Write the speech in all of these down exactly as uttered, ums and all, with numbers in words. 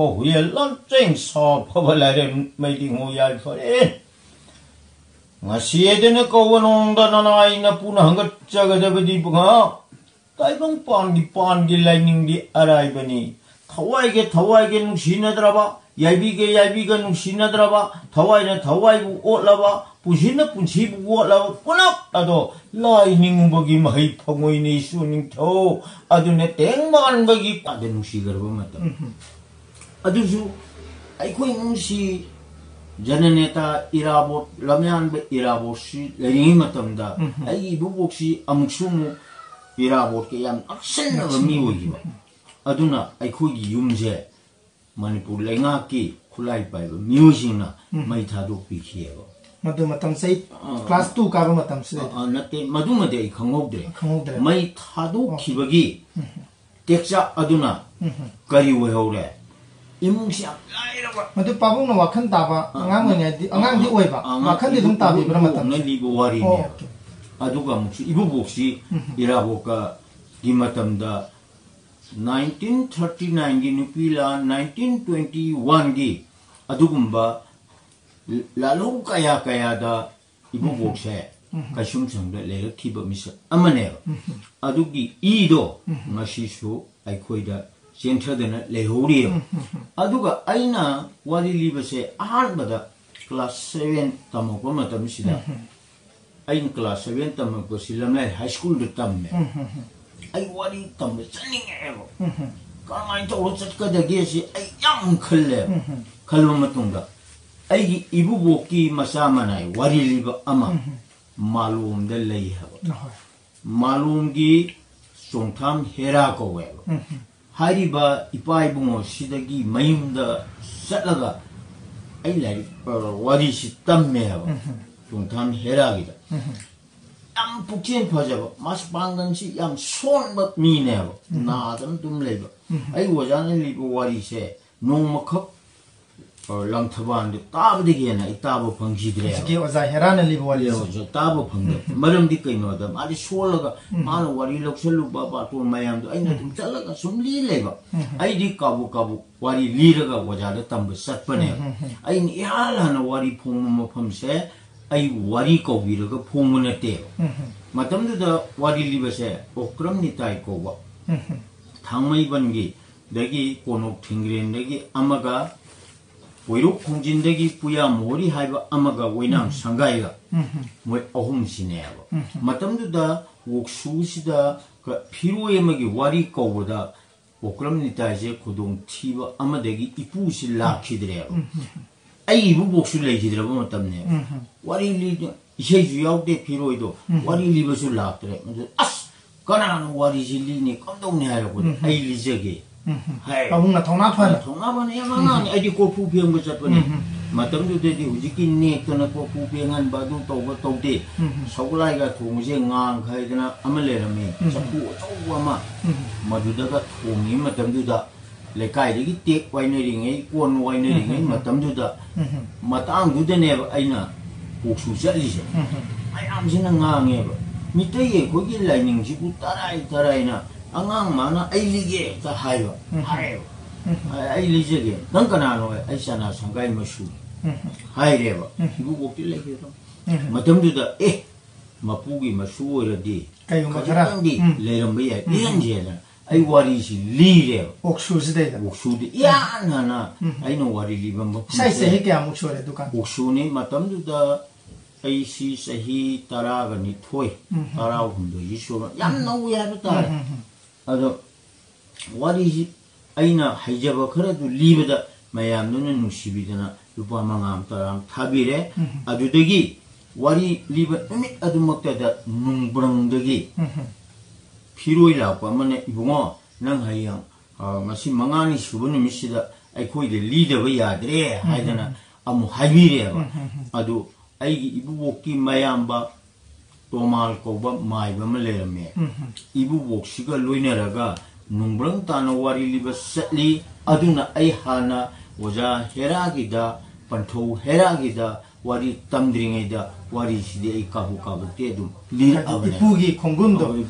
ꯍꯨꯌꯦ ꯂꯝꯆꯦꯡ ꯁꯥ ꯐꯕ ꯂꯥꯏꯔꯦꯝ ꯃꯩꯗꯤꯡꯉꯨ ꯌꯥꯏꯐꯔꯦ꯫ ꯉꯁꯤ ꯑꯗꯨꯅ ꯀꯧꯕ ꯅꯣꯡꯗ ꯅꯅꯥꯏ ꯅꯄꯨꯅ ꯍꯪꯒꯠꯆꯒꯗꯕꯗꯤ ꯕꯨꯉꯥ꯫ ꯇꯥꯏꯕꯪ ꯄꯥꯟꯒꯤ ꯄꯥꯟꯒꯤ ꯂꯥꯏꯅꯤꯡꯗꯤ ꯑꯔꯥꯏꯕꯅꯤ꯫ ꯊꯋꯥꯏꯒ ꯊꯋꯥꯏꯒ ꯅꯨꯡꯁꯤꯅꯗ꯭ꯔꯕ, ꯌꯥꯏꯕꯤꯒ ꯌꯥꯏꯕꯤꯒ ꯅꯨꯡꯁꯤꯅꯗ꯭ꯔꯕ, ꯊꯋꯥꯏꯅ ꯊꯋꯥꯏꯕꯨ ꯑꯣꯠꯂꯕ, ꯄꯨꯟꯁꯤꯅ ꯄꯨꯟꯁꯤꯕꯨ ꯑꯣꯠꯂꯕ ꯄꯨꯝꯅꯃꯛ ꯑꯗꯣ ꯂꯥꯏ ꯅꯤꯡꯕꯒꯤ ꯃꯍꯩ ꯐꯪꯉꯣꯏꯅꯤ ꯏꯁꯨ ꯅꯤꯡꯊꯧ꯫ ꯑꯗꯨꯅ ꯇꯦꯡ ꯃꯥꯟꯕꯒꯤ ꯑꯗ ꯅꯨꯡꯁꯤꯈ꯭ꯔꯕ ꯃꯇꯝ꯫ ꯑꯗꯨꯁꯨ ꯑꯩꯈꯣꯏ ꯏꯃꯨꯡꯁꯤ ꯖꯅꯅꯦꯇꯥ ꯏꯔꯥꯕꯣꯠ, ꯂꯝꯌꯥꯟꯕ ꯏꯔꯥꯕꯣꯠꯁꯤ ꯂꯩꯔꯤꯉꯩ ꯃꯇꯝꯗ ꯎꯝ꯫ ꯑꯩꯒꯤ ꯏꯕꯨꯕꯣꯛꯁꯤ ꯑꯃꯨꯛꯁꯨ ꯑꯃꯨꯛ ꯏꯔꯥꯕꯣꯠꯀ ꯌꯥꯝ ꯅꯛꯁꯤꯟꯅꯕ ꯃꯤ ꯑꯣꯏꯈꯤꯕ꯫ ꯑꯗꯨꯅ ꯑꯩꯈꯣꯏꯒꯤ ꯌꯨꯝꯁꯦ ꯃꯅꯤꯄꯨꯔ ꯂꯩꯉꯥꯛꯀꯤ ꯈꯨꯠꯂꯥꯏ ꯄꯥꯏꯕ ꯃꯤꯑꯣꯏꯁꯤꯡꯅ ꯎꯝ꯫ ꯃꯩ ꯊꯥꯗꯣꯛꯄꯤꯈꯤꯑꯕ꯫ ꯃꯗꯨ ꯃꯇꯝ ꯆꯍꯤ ꯑꯥ꯫ ꯀ꯭ꯂꯥꯁ ꯇꯨ ꯀꯥꯕ ꯃꯇꯝꯁꯤꯗ꯫ ꯑꯥ, ꯑꯥ, ꯅꯠꯇꯦ, ꯃꯗꯨꯃꯗꯤ ꯑꯩ ꯈꯪꯍꯧꯗ꯭ꯔꯦ꯫ ꯈꯪꯍꯧꯗ꯭ꯔꯦ꯫ ꯃꯩ ꯊꯥꯗꯣꯛꯈꯤꯕꯒꯤ ꯎꯝ꯫ ꯇꯦꯛꯆꯥꯛ ꯑꯗꯨꯅ ꯎꯝ꯫ ꯀꯔꯤ ꯑꯣꯏꯍꯧꯔꯦ? ꯏꯃꯨꯡꯁꯤ ꯌꯥꯝ ꯂꯥꯏꯔꯕ꯫ ꯃꯗꯨ ꯄꯥꯕꯨꯡꯅ ꯋꯥꯈꯜ ꯇꯥꯕ ꯑꯥ, ꯑꯉꯥꯡ ꯑꯣꯏꯔꯤꯉꯩꯗꯤ, ꯑꯉꯥꯡꯗꯤ ꯑꯣꯏꯕ, ꯑꯥ, ꯋꯥꯈꯜꯗꯤ ꯑꯗꯨꯝ ꯏꯕꯨ-, ꯇꯥꯕꯤꯕ꯭ꯔꯥ ꯏꯕꯨꯕꯣꯛꯅ ꯃꯇꯝꯁꯦ? ꯂꯤꯕ ꯋꯥꯔꯤꯅꯦꯕ꯫ ꯑꯣ, ꯑꯣꯀꯦ꯫ ꯑꯗꯨꯒ ꯑꯃꯨꯛꯁꯨ ꯏꯕꯨꯕꯣꯛꯁꯤ ꯎꯝ꯫ ꯏꯔꯥꯕꯣꯛꯀꯒꯤ ꯃꯇꯝꯗ nineteen thirty nineꯒꯤ ꯅꯨꯄꯤ ꯂꯥꯟ, nineteen twenty oneꯒꯤ ꯑꯗꯨꯒꯨꯝꯕ ꯂꯥꯜꯍꯧ ꯀꯌꯥ ꯀꯌꯥꯗ ꯏꯕꯨꯕꯣꯛꯁꯦ ꯎꯝ꯫ ꯀꯩꯁꯨꯝꯁꯪꯗ ꯂꯩꯔꯛꯈꯤꯕ ꯃꯤꯁꯛ ꯑꯃꯅꯦꯕ꯫ ꯎꯝ꯫ ꯑꯗꯨꯒꯤ ꯏꯗꯣ ꯎꯝ꯫ ꯉꯁꯤꯁꯨ ꯑꯩꯈꯣꯏꯗ ꯆꯦꯟꯊꯗꯅ ꯂꯩꯍꯧꯔꯤꯑꯕ꯫ ꯎꯝ꯫ ꯑꯗꯨꯒ ꯑꯩꯅ ꯋꯥꯔꯤ ꯂꯤꯕꯁꯦ ꯑꯍꯥꯟꯕꯗ ꯀ꯭ꯂꯥꯁ ꯁꯚꯦꯟ ꯇꯝꯃꯛꯄ ꯃꯇꯝꯁꯤꯗ ꯎꯝ꯫ ꯑꯩꯅ ꯀ꯭ꯂꯥꯁ ꯁꯚꯦꯟ ꯇꯝꯃꯛꯄꯁꯤ ꯂꯝꯂꯥꯏ ꯍꯥꯏ ꯁ꯭ꯀꯨꯜꯗ ꯇꯝꯃꯦ꯫ ꯎꯝ꯫ ꯑꯩ ꯋꯥꯔꯤ ꯇꯝꯕ ꯆꯠꯅꯤꯡꯉꯛꯑꯦꯕ꯫ ꯎꯝ꯫ ꯀꯔꯝꯍꯥꯏꯅ ꯇꯧꯔ ꯆꯠꯀꯗꯒꯦ ꯁꯤ ꯑꯩ ꯌꯥꯝ ꯈꯜꯂꯦꯕ꯫ ꯎꯝ꯫ ꯈꯜꯂꯕ ꯃꯇꯨꯡꯗ ꯑꯩꯒꯤ ꯏꯕꯨꯕꯣꯛꯀꯤ ꯃꯆꯥ ꯃꯅꯥꯏ ꯋꯥꯔꯤ ꯂꯤꯕ ꯑꯃ ꯎꯝ꯫ ꯃꯥꯂꯣꯝꯗ ꯂꯩ ꯍꯥꯏꯕ꯫ ꯍꯣꯏ꯫ ꯃꯥꯂꯣꯝꯒꯤ ꯆꯣꯡꯊꯥꯝ ꯍꯦꯔꯥ ꯀꯧꯋꯦꯕ꯫ ꯎꯝ꯫ ꯍꯥꯏꯔꯤꯕ ꯏꯄꯥ ꯏꯕꯨꯡꯉꯣꯁꯤꯗꯒꯤ ꯃꯌꯨꯝꯗ ꯆꯠꯂꯒ ꯑꯩ ꯂꯥꯏꯔꯤꯛ, ꯑ, ꯋꯥꯔꯤꯁꯤ ꯇꯝꯃꯦ ꯍꯥꯏꯕ꯫ ꯎꯝ꯫ ꯆꯣꯡꯊꯥꯝ ꯍꯦꯔꯥꯒꯤꯗ꯫ ꯎꯝ꯫ ꯌꯥꯝ ꯄꯨꯛꯆꯦꯜ ꯐꯖꯕ, ꯃꯁꯥ ꯄꯥꯡꯒꯜꯁꯤ ꯌꯥꯝ ꯁꯣꯟꯕ ꯃꯤꯅꯦꯕ꯫ ꯎꯝ꯫ ꯅꯥꯗꯅ ꯑꯗꯨꯝ ꯂꯩꯕ꯫ ꯎꯝ꯫ ꯑꯩ ꯑꯣꯖꯥꯅ ꯂꯤꯕ ꯋꯥꯔꯤꯁꯦ ꯅꯣꯡꯃꯈꯛ ꯑ, ꯂꯪꯊꯕꯥꯜꯗ ꯇꯥꯕꯗꯒꯤ ꯍꯦꯟꯅ ꯑꯩ ꯇꯥꯕ ꯐꯪꯈꯤꯗ꯭ꯔꯦ꯫ ꯍꯧꯖꯤꯛꯀꯤ ꯑꯣꯖꯥ ꯍꯦꯔꯥꯅ ꯂꯤꯕ ꯋꯥꯔꯤꯁꯦ꯫ ꯍꯧꯖꯤꯛ ꯇꯥꯕ ꯐꯪꯗ꯭ꯔꯦ꯫ ꯃꯔꯝꯗꯤ ꯀꯩꯅꯣꯗ, ꯃꯥꯗꯤ ꯁꯣꯜꯂꯒ, ꯃꯥꯅ ꯋꯥꯔꯤ ꯂꯧꯁꯜꯂꯨꯕ ꯕꯥꯇꯣꯟ ꯃꯌꯥꯝꯗꯣ ꯑꯩꯅ ꯑꯗꯨꯝ ꯆꯠꯂꯒ ꯁꯨꯝ ꯂꯤ ꯂꯩꯕ꯫ ꯑꯩꯗꯤ ꯀꯥꯕꯨ ꯀꯥꯕꯨ ꯋꯥꯔꯤ ꯂꯤꯔꯒ ꯑꯣꯖꯥꯗ ꯇꯝꯕ ꯆꯠꯄꯅꯦꯕ꯫ ꯑꯩꯅ ꯏꯍꯥꯟ ꯍꯥꯟꯅ ꯋꯥꯔꯤ ꯐꯣꯡꯕ ꯃꯐꯝꯁꯦ ꯑꯩꯕꯨ ꯋꯥꯔꯤ ꯀꯧꯕꯤꯔꯒ ꯐꯣꯡꯕ ꯅꯠꯇꯦꯕ꯫ ꯃꯇꯝꯗꯨꯗ ꯋꯥꯔꯤ ꯂꯤꯕꯁꯦ ꯑꯣꯀ꯭ꯔꯝ ꯅꯤꯇꯥꯏ ꯀꯧꯕ ꯊꯥꯡꯃꯩꯕꯟꯒꯤ, ꯗꯒꯤ ꯀꯣꯅꯣꯛ ꯊꯤꯡꯒ꯭ꯔꯦꯟꯗꯒꯤ ꯑꯃꯒ, ꯀꯣꯏꯔꯨꯛ ꯈꯣꯡꯖꯤꯟꯗꯒꯤ ꯄꯨꯌꯥ ꯃꯣꯍꯣꯔꯤ ꯍꯥꯏꯕ ꯑꯃꯒ, ꯑꯣꯏꯅꯥꯝ ꯁꯪꯒꯥꯏꯒ, ꯃꯣꯏ ꯑꯍꯨꯝꯁꯤꯅꯦꯕ꯫ ꯃꯇꯝꯗꯨꯗ ꯋꯣꯛꯁꯨꯁꯤꯗ ꯀ-, ꯐꯤꯔꯣꯏ ꯑꯃꯒꯤ ꯋꯥꯔꯤ ꯀꯧꯕꯗ ꯑꯣꯀ꯭ꯔꯝ ꯅꯤꯇꯥꯏꯁꯦ ꯈꯨꯗꯣꯡ ꯊꯤꯕ ꯑꯃꯗꯒꯤ ꯏꯄꯨꯁꯤ ꯂꯥꯛꯈꯤꯗ꯭ꯔꯦꯕ꯫ ꯑꯩ ꯏꯕꯨꯕꯣꯛꯁꯨ ꯂꯩꯈꯤꯗ꯭ꯔꯕ ꯃꯇꯝꯅꯦꯕ꯫ ꯋꯥꯔꯤ ꯂꯤ-, ꯏꯁꯩꯁꯨ ꯌꯥꯎꯗꯦ, ꯐꯤꯔꯣꯏꯗꯣ꯫ ꯋꯥꯔꯤ ꯂꯤꯕꯁꯨ ꯂꯥꯛꯇ꯭ꯔꯦ꯫ ꯑꯗꯨ, "ꯑꯁ, ꯀꯅꯥꯅꯣ ꯋꯥꯔꯤꯁꯤ ꯂꯤꯅꯤ, ꯀꯝꯗꯧꯅꯤ?" ꯍꯥꯏꯔꯛꯄꯗ, "ꯑꯩ ꯂꯤꯖꯒꯦ" ꯍꯥꯏ꯫ ꯄꯥꯕꯨꯡꯅ ꯊꯧꯅꯥ ꯐꯅ꯫ ꯊꯧꯅꯥ ꯐꯅ ꯌꯥꯝ ꯑꯉꯥꯡꯅꯤ꯫ ꯑꯩꯗꯤ ꯀꯣꯔꯐꯨ ꯐꯦꯡꯕ ꯆꯠꯄꯅꯤ꯫ ꯃꯇꯝꯗꯨꯗꯗꯤ ꯍꯧꯖꯤꯛꯀꯤ ꯅꯦꯛꯇꯅ ꯀꯣꯔꯐꯨ ꯐꯦꯡꯍꯟꯕ ꯑꯗꯨ ꯇꯧꯕ ꯇꯧꯗꯦ꯫ ꯁꯒꯣꯜꯍꯋꯥꯏꯒ ꯊꯣꯡꯕꯁꯦ ꯉꯥꯡ ꯈꯥꯏꯗꯅ ꯑꯃ ꯂꯩꯔꯝꯃꯤ꯫ ꯆꯐꯨ ꯑꯆꯧꯕ ꯑꯃ꯫ ꯃꯗꯨꯗꯒ ꯊꯣꯡꯉꯤ ꯃꯇꯝꯗꯨꯗ ꯂꯩꯀꯥꯏꯗꯒꯤ ꯇꯦꯛ ꯋꯥꯏꯅꯔꯤꯉꯩ, ꯀꯣꯟ ꯋꯥꯏꯅꯔꯤꯉꯩ ꯃꯇꯝꯗꯨꯗ, ꯃꯇꯥꯡꯗꯨꯗꯅꯦꯕ ꯑꯩꯅ ꯀꯣꯛꯁꯨ ꯆꯠꯂꯤꯁꯦ꯫ ꯃꯌꯥꯝꯁꯤꯅ ꯉꯥꯡꯉꯦꯕ, "ꯃꯤꯇꯩ ꯑꯩꯈꯣꯏꯒꯤ ꯂꯥꯏꯅꯤꯡꯁꯤꯕꯨ ꯇꯔꯥꯏ ꯇꯔꯥꯏꯅ ꯑꯉꯥꯡ ꯃꯥꯅ ꯑꯩ ꯂꯤꯒꯦ ꯍꯦꯛꯇ ꯍꯥꯏꯕ", ꯍꯥꯏꯌꯦꯕ꯫ "ꯑꯩ, ꯑꯩ ꯂꯤꯖꯒꯦ, ꯅꯪ ꯀꯅꯥꯅꯣ?" "ꯑꯩ ꯆꯅꯥ ꯁꯪꯒꯥꯏ ꯃꯁꯨ" ꯍꯥꯏꯔꯦꯕ꯫ ꯏꯕꯨꯕꯣꯛꯇꯤ ꯂꯩꯈꯤꯗ꯭ꯔꯣ? ꯃꯇꯝꯗꯨꯗ, ꯑꯦ, ꯃꯄꯨꯒꯤ ꯃꯁꯨ ꯑꯣꯏꯔꯗꯤ ꯀꯩꯒꯨꯝꯕ ꯈꯔ, ꯈꯖꯤꯛꯇꯪꯗꯤ ꯎꯝ꯫ ꯂꯩꯔꯝꯕ ꯌꯥꯏ꯫ ꯎꯝ꯫ ꯄꯤꯍꯟꯁꯦꯗꯅ ꯑꯩ ꯋꯥꯔꯤꯁꯤ ꯂꯤꯔꯦꯕ꯫ ꯑꯣꯛꯁꯨꯁꯤꯗꯩꯗ꯫ ꯑꯣꯛꯁꯨꯗꯤ ꯏꯍꯥꯟ ꯍꯥꯟꯅ ꯎꯝ꯫ ꯑꯩꯅ ꯋꯥꯔꯤ ꯂꯤꯕ ꯃꯐꯝꯁꯦ ꯏꯁꯥꯏ ꯆꯍꯤ ꯀꯌꯥꯃꯨꯛ ꯁꯨꯔꯦ ꯗꯨꯀꯥꯟ? ꯑꯣꯛꯁꯨꯅꯤ꯫ ꯃꯇꯝꯗꯨꯗ ꯑꯩꯁꯤ ꯆꯍꯤ ꯇꯔꯥꯒ ꯅꯤꯊꯣꯏ, ꯎꯝ꯫ ꯇꯔꯥꯍꯨꯝꯗꯣꯏꯁꯤ ꯁꯨꯔ, ꯌꯥꯝ ꯎꯝ꯫ ꯅꯧꯋꯤ ꯍꯥꯏꯕ ꯇꯥꯔꯦ꯫ ꯎꯝ, ꯎꯝ, ꯎꯝ꯫ ꯑꯗꯣ ꯋꯥꯔꯤꯁꯤ ꯑꯩꯅ ꯍꯩꯖꯕ ꯈꯔꯗꯨ ꯂꯤꯕꯗ ꯃꯌꯥꯝꯗꯨꯅ ꯅꯨꯡꯁꯤꯕꯤꯗꯅ ꯂꯨꯄꯥ ꯃꯉꯥ ꯑꯃ, ꯇꯔꯥ ꯑꯃ ꯊꯥꯕꯤꯔꯦ꯫ ꯎꯝ꯫ ꯑꯗꯨꯗꯒꯤ ꯋꯥꯔꯤ ꯂꯤꯕ ꯅꯨꯃꯤꯠ ꯑꯗꯨꯃꯛꯇꯗ ꯅꯨꯡꯕ꯭ꯔꯪꯗꯒꯤ ꯎꯝ꯫ ꯐꯤꯔꯣꯏ ꯂꯥꯛꯄ ꯑꯃꯅ, "ꯏꯕꯨꯡꯉꯣ, ꯅꯪ ꯍꯌꯦꯡ, ꯑ, ꯉꯁꯤ ꯃꯉꯥꯅꯤ ꯁꯨꯕ ꯅꯨꯃꯤꯠꯁꯤꯗ ꯑꯩꯈꯣꯏꯗ ꯂꯤꯗꯕ ꯌꯥꯗ꯭ꯔꯦ" ꯍꯥꯏꯗꯅ ꯑꯃꯨꯛ ꯍꯥꯏꯕꯤꯔꯦꯕ꯫ ꯎꯝ, ꯎꯝ, ꯎꯝ꯫ ꯑꯗꯨ ꯑꯩꯒꯤ ꯏꯕꯨꯕꯣꯛꯀꯤ ꯃꯌꯥꯝꯕ ꯇꯣꯃꯥꯜ ꯀꯧꯕ ꯃꯥꯏꯕ ꯑꯃ ꯂꯩꯔꯝꯃꯦ꯫ ꯎꯝ, ꯎꯝ꯫ ꯏꯕꯨꯕꯣꯛꯁꯤꯒ ꯂꯣꯏꯅꯔꯒ ꯅꯨꯡꯕ꯭ꯔꯪ ꯇꯥꯅ ꯋꯥꯔꯤ ꯂꯤꯕ ꯆꯠꯂꯤ꯫ ꯑꯗꯨꯅ ꯑꯩ ꯍꯥꯟꯅ ꯑꯣꯖꯥ ꯍꯦꯔꯥꯒꯤꯗ, ꯄꯟꯊꯧ ꯍꯦꯔꯥꯒꯤꯗ ꯋꯥꯔꯤ ꯇꯝꯗ꯭ꯔꯤꯉꯩꯗ ꯋꯥꯔꯤꯁꯤꯗꯤ ꯑꯩ ꯀꯥꯕꯨ ꯀꯥꯕꯨꯛꯇꯤ ꯑꯗꯨꯝ ꯂꯤꯔꯛꯑꯕꯅꯦ꯫ ꯏꯄꯨꯒꯤ ꯈꯣꯡꯒꯨꯟꯗꯣ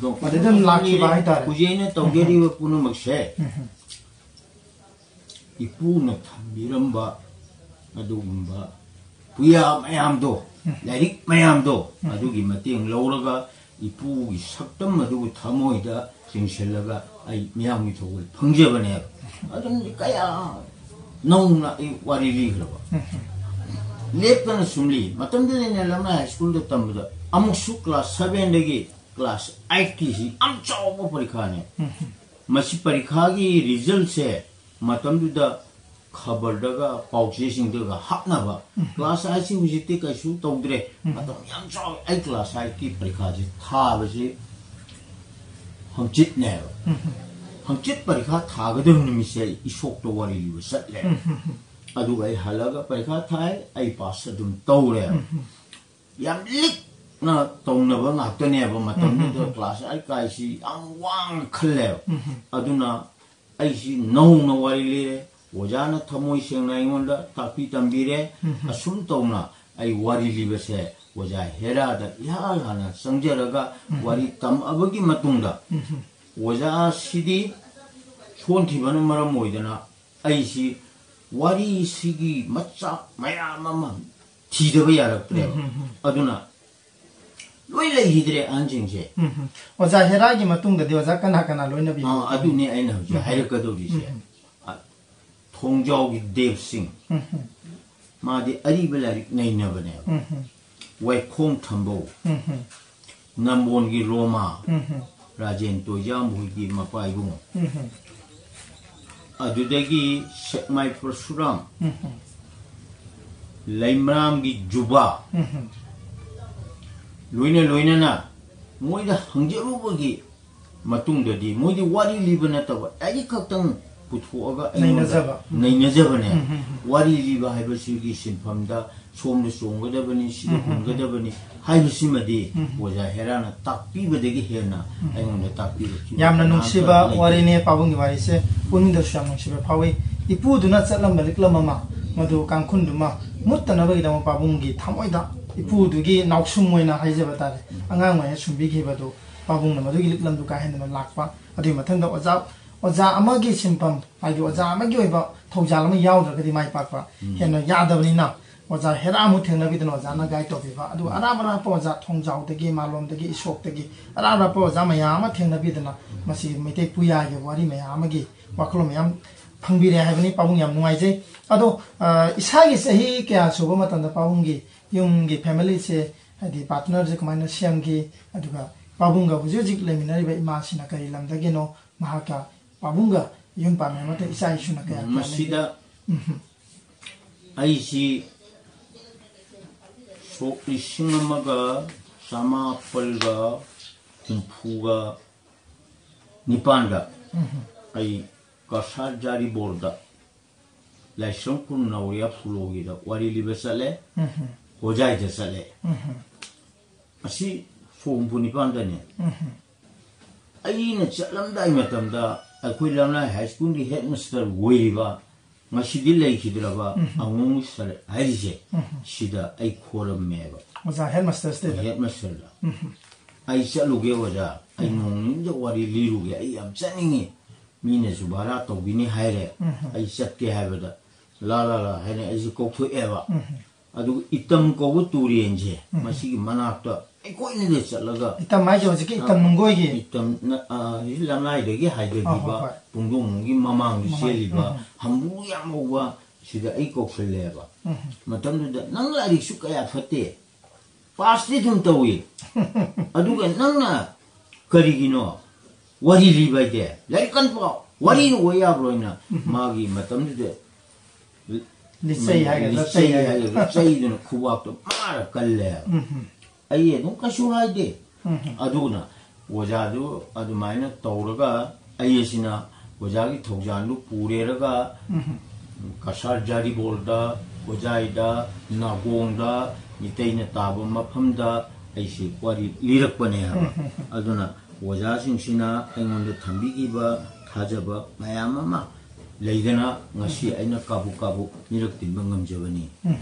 ꯑꯗꯨꯗ ꯑꯗꯨꯝ ꯂꯥꯛꯈꯤꯕ ꯍꯥꯏꯇꯥꯔꯦ꯫ ꯍꯧꯖꯤꯛ ꯑꯩꯅ ꯇꯧꯖꯔꯤꯕ ꯄꯨꯝꯅꯃꯛꯁꯦ ꯎꯝ꯫ ꯏꯄꯨꯅ ꯊꯝꯕꯤꯔꯝꯕ ꯑꯗꯨꯒꯨꯝꯕ ꯄꯨꯌꯥ ꯃꯌꯥꯝꯗꯣ, ꯎꯝ꯫ ꯂꯥꯏꯔꯤꯛ ꯃꯌꯥꯝꯗꯣ, ꯎꯝ꯫ ꯑꯗꯨꯒꯤ ꯃꯇꯦꯡ ꯂꯧꯔꯒ ꯏꯄꯨꯒꯤ ꯁꯛꯇꯝ ꯑꯗꯨꯕꯨ ꯊꯃꯣꯏꯗ ꯆꯤꯡꯁꯤꯜꯂꯒ ꯑꯩ ꯃꯤꯌꯥꯝꯒꯤ ꯊꯧꯒꯜ ꯐꯪꯖꯕꯅꯦꯕ꯫ ꯑꯗꯨꯅꯗꯤ ꯀꯌꯥ ꯅꯧꯅ ꯑꯩ ꯋꯥꯔꯤ ꯂꯤꯈ꯭ꯔꯕ꯫ ꯎꯝ꯫ ꯂꯦꯞꯇꯅ ꯁꯨꯝ ꯂꯤ꯫ ꯃꯇꯝꯗꯨꯗ ꯑꯩꯅ ꯂꯝꯂꯥꯏ ꯍꯥꯏ ꯁ꯭ꯀꯨꯜꯗ ꯇꯝꯕꯗ ꯑꯃꯨꯛꯁꯨ ꯀ꯭ꯂꯥꯁ ꯁꯚꯦꯟꯗꯒꯤ ꯀ꯭ꯂꯥꯁ ꯑꯩꯠꯀꯤꯁꯤ ꯌꯥꯝ ꯆꯥꯎꯕ ꯄꯔꯤꯈꯥꯅꯦ꯫ ꯎꯝ꯫ ꯃꯁꯤ ꯄꯔꯤꯈꯥꯒꯤ ꯔꯤꯖꯜꯁꯦ ꯃꯇꯝꯗꯨꯗ ꯈꯕꯔꯗꯒ ꯄꯥꯎꯆꯦꯁꯤꯡꯗꯒ ꯍꯥꯞꯅꯕ꯫ ꯎꯝ꯫ ꯀ꯭ꯂꯥꯁ ꯑꯩꯠꯁꯤ ꯍꯧꯖꯤꯛꯇꯤ ꯀꯩꯁꯨ ꯇꯧꯗ꯭ꯔꯦ꯫ ꯎꯝ꯫ ꯃꯇꯝ ꯌꯥꯝ ꯆꯥꯎꯋꯦ꯫ ꯑꯩ ꯀ꯭ꯂꯥꯁ ꯑꯩꯠꯀꯤ ꯄꯔꯤꯈꯥꯁꯤ ꯊꯥꯕꯁꯤ ꯍꯪꯆꯤꯠꯅꯦꯕ꯫ ꯎꯝ꯫ ꯍꯪꯆꯤꯠ ꯄꯔꯤꯈꯥ ꯊꯥꯒꯗꯕ ꯅꯨꯃꯤꯠꯁꯦ ꯑꯩ ꯏꯁꯣꯛꯇ ꯋꯥꯔꯤ ꯂꯤꯕ ꯆꯠꯂꯦ꯫ ꯎꯝ꯫ ꯑꯗꯨꯒ ꯑꯩ ꯍꯜꯂꯒ ꯄꯔꯤꯈꯥ ꯊꯥꯏ, ꯑꯩ ꯄꯥꯁ ꯑꯗꯨꯝ ꯇꯧꯔꯦꯕ꯫ ꯎꯝ꯫ ꯌꯥꯝ ꯂꯤꯛꯅ ꯇꯧꯅꯕ ꯉꯥꯛꯇꯅꯦꯕ ꯃꯇꯝꯗꯨꯗ꯫ ꯎꯝ꯫ ꯀ꯭ꯂꯥꯁ ꯑꯩꯠ ꯀꯥꯏꯁꯤ ꯌꯥꯝ ꯋꯥꯡꯅ ꯈꯜꯂꯦꯕ꯫ ꯎꯝ꯫ ꯑꯗꯨꯅ ꯑꯩꯁꯤ ꯅꯧꯅ ꯋꯥꯔꯤ ꯂꯤꯔꯦ꯫ ꯑꯣꯖꯥꯅ ꯊꯃꯣꯏ ꯁꯦꯡꯅ ꯑꯩꯉꯣꯟꯗ ꯇꯥꯛꯄꯤ ꯇꯝꯕꯤꯔꯦ꯫ ꯎꯝ꯫ ꯑꯁꯨꯝ ꯇꯧꯅ ꯑꯩ ꯋꯥꯔꯤ ꯂꯤꯕꯁꯦ ꯑꯣꯖꯥ ꯍꯦꯔꯥꯗ ꯏꯍꯥꯟ ꯍꯥꯟꯅ ꯆꯪꯖꯔꯒ ꯎꯝ꯫ ꯋꯥꯔꯤ ꯇꯝꯃꯛꯑꯕꯒꯤ ꯃꯇꯨꯡꯗ ꯎꯝ꯫ ꯑꯣꯖꯥꯁꯤꯗꯤ ꯁꯣꯟꯈꯤꯕꯅ ꯃꯔꯝ ꯑꯣꯏꯗꯅ ꯑꯩꯁꯤ ꯋꯥꯔꯤꯁꯤꯒꯤ ꯃꯆꯥꯛ ꯃꯌꯥꯝ ꯑꯃ ꯊꯤꯗꯕ ꯌꯥꯔꯛꯇ꯭ꯔꯦꯕ꯫ ꯎꯝ, ꯎꯝ, ꯎꯝ꯫ ꯑꯗꯨꯅ ꯂꯣꯏ ꯂꯩꯈꯤꯗ꯭ꯔꯦ ꯑꯍꯟꯁꯤꯡꯁꯦ꯫ ꯎꯝ, ꯎꯝ꯫ ꯑꯣꯖꯥ ꯍꯦꯔꯥꯒꯤ ꯃꯇꯨꯡꯗꯗꯤ ꯑꯣꯖꯥ ꯀꯅꯥ ꯀꯅꯥ ꯂꯣꯏꯅꯕꯤ? ꯑꯥ, ꯑꯗꯨꯅꯦ ꯑꯩꯅ ꯍꯧꯖꯤꯛ ꯎꯝ, ꯎꯝ꯫ ꯍꯥꯏꯔꯛꯀꯗꯧꯔꯤꯁꯦ꯫ ꯎꯝ, ꯎꯝ꯫ ꯑ, ꯊꯣꯡꯖꯥꯎꯒꯤ ꯗꯦꯕ ꯁꯤꯡ꯫ ꯎꯝ, ꯎꯝ꯫ ꯃꯥꯗꯤ ꯑꯔꯤꯕ ꯂꯥꯏꯔꯤꯛ ꯅꯩꯅꯕꯅꯦꯕ꯫ ꯎꯝ, ꯎꯝ꯫ ꯋꯥꯏꯈꯣꯡ ꯊꯝꯕꯧ꯫ ꯎꯝ, ꯎꯝ꯫ ꯅꯝꯕꯣꯟꯒꯤ ꯔꯣꯃꯥ, ꯎꯝ, ꯎꯝ꯫ ꯔꯥꯖꯦꯟ ꯇꯣꯏꯖꯥꯝ ꯍꯣꯏꯒꯤ ꯃꯄꯥ ꯏꯕꯨꯡꯉꯣ꯫ ꯎꯝ, ꯎꯝ꯫ ꯑꯗꯨꯗꯒꯤ ꯁꯦꯛꯃꯥꯏ ꯄꯔꯁꯨꯔꯥꯝ, ꯎꯝ, ꯎꯝ꯫ ꯂꯩꯃꯔꯥꯝꯒꯤ ꯖꯨꯕꯥ, ꯎꯝ, ꯎꯝ꯫ ꯂꯣꯏꯅ ꯂꯣꯏꯅꯅ ꯃꯣꯏꯗ ꯍꯪꯖꯔꯨꯕꯒꯤ ꯃꯇꯨꯡꯗꯗꯤ ꯃꯣꯏꯗꯤ ꯋꯥꯔꯤ ꯂꯤꯕ ꯅꯠꯇꯕ ꯂꯥꯏꯔꯤꯛ ꯈꯛꯇꯪ ꯄꯨꯊꯣꯛꯑꯒ ꯑꯩꯉꯣꯟꯗ ꯅꯩꯅꯖꯕ꯫ ꯎꯝ꯫ ꯅꯩꯅꯖꯕꯅꯦ꯫ ꯎꯝ, ꯎꯝ, ꯎꯝ꯫ ꯋꯥꯔꯤ ꯂꯤꯕ ꯍꯥꯏꯕꯁꯤꯒꯤ ꯁꯤꯟꯐꯝꯗ ꯁꯣꯝꯗ ꯆꯣꯡꯒꯗꯕꯅꯤ, ꯁꯤꯗ ꯎꯝ, ꯎꯝ, ꯎꯝ꯫ ꯍꯨꯟꯒꯗꯕꯅꯤ ꯍꯥꯏꯕꯁꯤꯃꯗꯤ ꯎꯝ꯫ ꯑꯣꯖꯥ ꯍꯦꯔꯥꯅ ꯇꯥꯛꯄꯤꯕꯗꯒꯤ ꯍꯦꯟꯅ ꯎꯝ꯫ ꯑꯩꯉꯣꯟꯗ ꯇꯥꯛꯄꯤꯔꯛꯈꯤꯕ ꯌꯥꯝꯅ ꯀꯅꯥꯝꯇ ꯅꯨꯡꯁꯤꯕ ꯂꯩꯇꯦ꯫ ꯋꯥꯔꯤꯅꯦ, ꯄꯥꯕꯨꯡꯒꯤ ꯋꯥꯔꯤꯁꯦ ꯄꯨꯛꯅꯤꯡꯗꯁꯨ ꯌꯥꯝ ꯅꯨꯡꯁꯤꯕ ꯐꯥꯎꯏ꯫ ꯏꯄꯨꯗꯨꯅ ꯆꯠꯂꯝꯕ ꯂꯤꯛꯂꯝ ꯑꯃ, ꯃꯗꯨ ꯀꯥꯡꯈꯨꯜꯗꯨꯃ ꯃꯨꯠꯇꯅꯕꯒꯤꯗꯃꯛ ꯄꯥꯕꯨꯡꯒꯤ ꯊꯃꯣꯏꯗ, ꯏꯄꯨꯗꯨꯒꯤ ꯅꯥꯎꯁꯨꯝ ꯑꯣꯏꯅ ꯍꯥꯏꯖꯕ ꯇꯥꯔꯦ, ꯑꯉꯥꯡ ꯑꯣꯏꯅ ꯁꯨꯝꯕꯤꯈꯤꯕꯗꯨ ꯄꯥꯕꯨꯡꯅ ꯃꯗꯨꯒꯤ ꯂꯤꯛꯂꯝꯗꯨ ꯀꯥꯏꯍꯟꯗꯅ ꯂꯥꯛꯄ꯫ ꯑꯗꯨꯒꯤ ꯃꯊꯪꯗ ꯑꯣꯖꯥ, ꯑꯣꯖꯥ ꯑꯃꯒꯤ ꯁꯤꯟꯐꯝ, ꯍꯥꯏꯗꯤ ꯑꯣꯖꯥ ꯑꯃꯒꯤ ꯑꯣꯏꯕ ꯊꯧꯖꯥꯜ ꯑꯃ ꯌꯥꯎꯗ꯭ꯔꯒꯗꯤ ꯃꯥꯏ ꯄꯥꯛꯄ ꯍꯦꯟꯅ ꯌꯥꯗꯕꯅꯤꯅ, ꯑꯣꯖꯥ ꯍꯦꯔꯥ ꯑꯃꯨꯛ ꯊꯦꯡꯅꯕꯤꯗꯅ ꯑꯣꯖꯥꯅ ꯒꯥꯏꯗ ꯇꯧꯕꯤꯕ, ꯑꯗꯨꯒ ꯑꯔꯥꯞ ꯑꯔꯥꯞꯄ ꯑꯣꯖꯥ, ꯊꯣꯡꯖꯥꯎꯗꯒꯤ, ꯃꯥꯂꯣꯝꯗꯒꯤ, ꯏꯁꯣꯛꯇꯒꯤ, ꯑꯔꯥꯞ ꯑꯔꯥꯞꯄ ꯑꯣꯖꯥ ꯃꯌꯥꯝ ꯑꯃ ꯊꯦꯡꯅꯕꯤꯗꯅ ꯃꯁꯤꯒꯤ ꯃꯩꯇꯩ ꯄꯨꯌꯥꯒꯤ ꯋꯥꯔꯤ ꯃꯌꯥꯝ ꯑꯃꯒꯤ ꯋꯥꯈꯜꯂꯣꯟ ꯃꯌꯥꯝ ꯐꯪꯕꯤꯔꯦ ꯍꯥꯏꯕꯅꯤ꯫ ꯄꯥꯕꯨꯡ ꯌꯥꯝ ꯅꯨꯡꯉꯥꯏꯖꯩ꯫ ꯑꯗꯣ, ꯑ, ꯏꯁꯥꯒꯤ ꯆꯍꯤ ꯀꯌꯥ ꯁꯨꯕ ꯃꯇꯝꯗ ꯄꯥꯕꯨꯡꯒꯤ ꯌꯨꯝꯒꯤ ꯐꯦꯃꯤꯂꯤꯁꯦ, ꯍꯥꯏꯗꯤ ꯄꯥꯔꯠꯅꯔꯁꯦ ꯀꯃꯥꯏꯅ ꯁꯦꯝꯈꯤ, ꯑꯗꯨꯒ ꯄꯥꯕꯨꯡꯒ ꯍꯧꯖꯤꯛ ꯍꯧꯖꯤꯛ ꯂꯩꯃꯤꯟꯅꯔꯤꯕ ꯏꯃꯥꯁꯤꯅ ꯀꯔꯤ ꯂꯝꯗꯒꯤꯅꯣ, ꯃꯍꯥꯛꯀ ꯄꯥꯕꯨꯡꯒ ꯌꯨꯝ ꯄꯥꯟꯕ ꯃꯇꯝꯗ ꯏꯆꯥ ꯏꯁꯨꯅ ꯀꯌꯥ, ꯀꯌꯥ ꯂꯩꯒꯦ? ꯃꯁꯤꯗ ꯑꯩꯁꯤ ꯁꯣꯛ ꯂꯤꯁꯤꯡ ꯑꯃꯒ ꯆꯃꯥꯄꯜꯒ ꯍꯨꯝꯐꯨꯒ ꯅꯤꯄꯥꯟꯗ ꯑꯩ ꯀꯁꯥꯔ ꯖꯥꯔꯤꯕꯣꯔꯗ ꯂꯥꯏꯁ꯭ꯔꯝ ꯈꯨꯔꯨꯝ ꯅꯥꯎꯔꯤꯌꯥ ꯐꯨꯂꯣꯒꯤꯗ ꯋꯥꯔꯤ ꯂꯤꯕ ꯆꯠꯂꯦ꯫ ꯍꯣꯖꯥꯏꯗ ꯆꯠꯂꯦ꯫ ꯑꯁꯤ ꯁꯣꯛ ꯍꯨꯝꯐꯨ ꯅꯤꯄꯥꯟꯗꯅꯦ꯫ ꯑꯩꯅ ꯆꯠꯂꯝꯗꯥꯏ ꯃꯇꯝꯗ ꯑꯩꯈꯣꯏ ꯂꯝꯂꯥꯏ ꯍꯥꯏ ꯁ꯭ꯀꯨꯜꯒꯤ ꯍꯦꯗ ꯃꯥꯁꯇꯔ ꯑꯣꯏꯔꯤꯕ, ꯉꯁꯤꯗꯤ ꯂꯩꯈꯤꯗ꯭ꯔꯕ ꯑꯉꯣꯝꯒꯤ ꯁꯔꯠ ꯍꯥꯏꯔꯤꯁꯦ, ꯁꯤꯗ ꯑꯩ ꯈꯣꯔꯝꯃꯦꯕ꯫ ꯑꯣꯖꯥ ꯍꯦꯗ ꯃꯥꯁꯇꯔꯁꯤꯗ? ꯍꯦꯗ ꯃꯥꯁꯇꯔꯗ꯫ ꯑꯩ ꯆꯠꯂꯨꯒꯦ ꯑꯣꯖꯥ, ꯑꯩ ꯅꯣꯡ ꯅꯤꯅꯤꯗ ꯋꯥꯔꯤ ꯂꯤꯔꯨꯒꯦ, ꯑꯩ ꯌꯥꯝ ꯆꯠꯅꯤꯡꯉꯤ, ꯃꯤꯅꯁꯨ ꯚꯔꯥ ꯇꯧꯕꯤꯅꯤ ꯍꯥꯏꯔꯦ, ꯑꯩ ꯆꯠꯀꯦ ꯍꯥꯏꯕꯗ, ꯂꯥ ꯂꯥ ꯂꯥ ꯍꯥꯏꯅ ꯑꯩꯁꯦ ꯀꯧꯊꯣꯛꯑꯦꯕ꯫ ꯑꯗꯨꯒ ꯏꯇꯝ ꯀꯧꯕ ꯇꯨꯔꯦꯟꯁꯦ, ꯃꯁꯤꯒꯤ ꯃꯅꯥꯛꯇ ꯑꯩꯈꯣꯏꯅꯗ ꯆꯠꯂꯒ, ꯏꯇꯝ ꯍꯥꯏꯁꯦ ꯍꯧꯖꯤꯛꯀꯤ ꯏꯇꯝ ꯅꯨꯡꯒꯣꯏꯒꯤ? ꯏꯇꯝ ꯅ-, ꯑ, ꯍꯧꯖꯤꯛ ꯂꯝꯂꯥꯏꯗꯒꯤ ꯍꯥꯏꯊꯈꯤꯕ, ꯑ, ꯍꯣꯏ, ꯍꯣꯏ, ꯄꯨꯡꯗꯣꯡꯕꯝꯒꯤ ꯃꯃꯥꯡꯗ ꯃꯃꯥꯡ, ꯆꯦꯜꯂꯤꯕ, ꯎꯝ, ꯍꯝꯕꯨ ꯌꯥꯝ ꯍꯧꯕ, ꯁꯤꯗ ꯑꯩ ꯀꯧꯁꯜꯂꯦꯕ꯫ ꯃꯇꯝꯗꯨꯗ, "ꯅꯪ ꯂꯥꯏꯔꯤꯛꯁꯨ ꯀꯌꯥ ꯐꯠꯇꯦ, ꯄꯥꯁꯇꯤ ꯑꯗꯨꯝ ꯇꯧꯏ, ꯑꯗꯨꯒ ꯅꯪꯅ ꯀꯔꯤꯒꯤꯅꯣ ꯋꯥꯔꯤ ꯂꯤꯕ ꯍꯥꯏꯗꯤ? ꯂꯥꯏꯔꯤꯛ ꯀꯟ ꯄꯥꯎ, ꯋꯥꯔꯤꯅ ꯑꯣꯏ ꯌꯥꯕ꯭ꯔꯣ?" ꯍꯥꯏꯅ ꯃꯥꯒꯤ ꯃꯇꯝꯗꯨꯗ ꯂꯤꯆꯩ ꯍꯥꯏꯒꯗ꯭ꯔꯥ, ꯂꯤꯆꯩ ꯆꯩ ꯍꯥꯏꯒꯗ꯭ꯔꯥ? ꯍꯥꯏꯒꯗ꯭ꯔꯥ, ꯆꯩꯗꯨꯅ ꯈꯨꯕꯥꯛꯇ ꯃꯥꯔ ꯀꯜꯂꯦ꯫ ꯑꯩ ꯑꯗꯨꯝ ꯀꯩꯁꯨ ꯍꯥꯏꯗꯦ꯫ ꯑꯗꯨꯅ ꯑꯣꯖꯥꯗꯨ ꯑꯗꯨꯃꯥꯏꯅ ꯇꯧꯔꯒ, ꯑꯩ ꯑꯁꯤꯅ ꯑꯣꯖꯥꯒꯤ ꯊꯧꯖꯥꯜꯗꯨ ꯄꯨꯔꯦꯔꯒ, ꯀꯁꯥꯔ ꯖꯥꯔꯤꯕꯣꯜꯗ, ꯍꯣꯖꯥꯏꯗ, ꯅꯥꯒꯣꯡꯗ, ꯃꯤꯇꯩꯅ ꯇꯥꯕ ꯃꯐꯝꯗ ꯑꯩꯁꯤ ꯋꯥꯔꯤ ꯂꯤꯔꯛꯄꯅꯦ ꯍꯥꯏꯕ꯫ ꯑꯗꯨꯅ ꯑꯣꯖꯥꯁꯤꯡꯁꯤꯅ ꯑꯩꯉꯣꯟꯗ ꯊꯝꯕꯤꯈꯤꯕ ꯊꯥꯖꯕ ꯃꯌꯥꯝ ꯑꯃ ꯂꯩꯗꯅ ꯉꯁꯤ ꯑꯩꯅ ꯀꯥꯕꯨꯛ ꯀꯥꯕꯨꯛ ꯃꯤꯔꯛ ꯇꯤꯟꯕ ꯉꯝꯖꯕꯅꯤ꯫ ꯎꯝ,